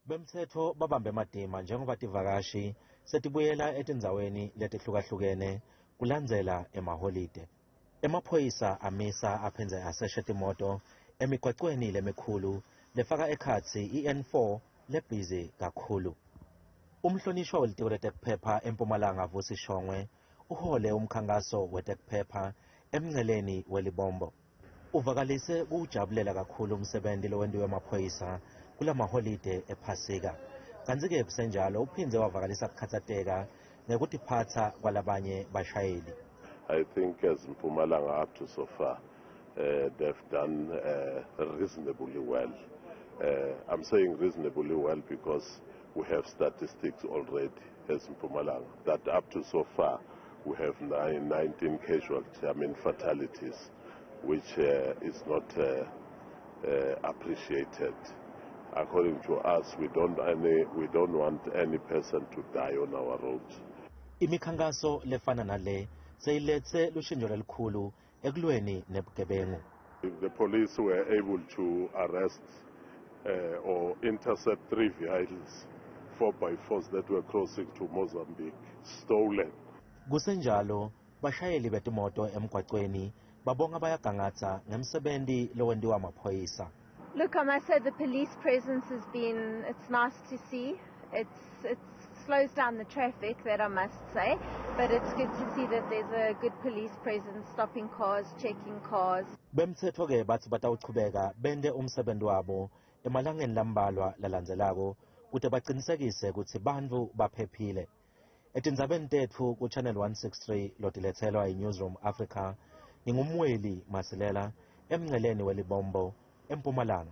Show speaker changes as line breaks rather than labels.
Bemtsetfo babambe matima njengoba tivakashi setibuyela etindzaweni letehlukahlukene kulandzela emaholide. Emaphoyisa amisa aphindze aseshe timoto emigwacweni lemikhulu lefaka ekhatsi i-N4 lebhizi kakhulu. Umhlonishwa welitiko letekuphepha eMpumalanga Vusi Shongwe uhole umkhankaso wetekuphepha emnceleni weLibombo. Uvakalise kuwujabulela kakhulu umsebenti lowentiwe emaphoyisa kulamaholide ePhasika. Kantsi-ke kusenjalo uphindze wavakalisa kukhatsateka ngekutiphatsa kwalabanye bashayeli.
I think as Mpumalanga up to so far, they've done reasonably well. I'm saying reasonably well because we have statistics already as Mpumalanga that up to so far we have 19 casualties, I mean fatalities, which is not appreciated. According to us, we don't want any person to die on our roads.
Imikhankaso lefana nale seyiletse lushintsho lolukhulu ekulweni nebugebengu.
The police were able to arrest or intercept 3 vehicles, 4x4s that were crossing to Mozambique, stolen.
Kusenjalo, bashayeli betimoto emgwacweni babonga bayagangatsa ngemsebenti lowentiwa maphoyisa.
Look, I must say the police presence has been, it's nice to see. It slows down the traffic, that I must say, but it's good to see that there's a good police presence stopping cars, checking cars.
Bemtsetfo-ke batsi batawuchubeka bente umsebenti wabo emalangeni lambalwa lalandzelako kute bacinisekise kutsi bantfu baphephile. Etindzabeni tetfu ku-Channel 163 lotiletselwa yi-Newsroom Africa, ngingumweli Masilela emnceleni weLibombo eMpumalanga.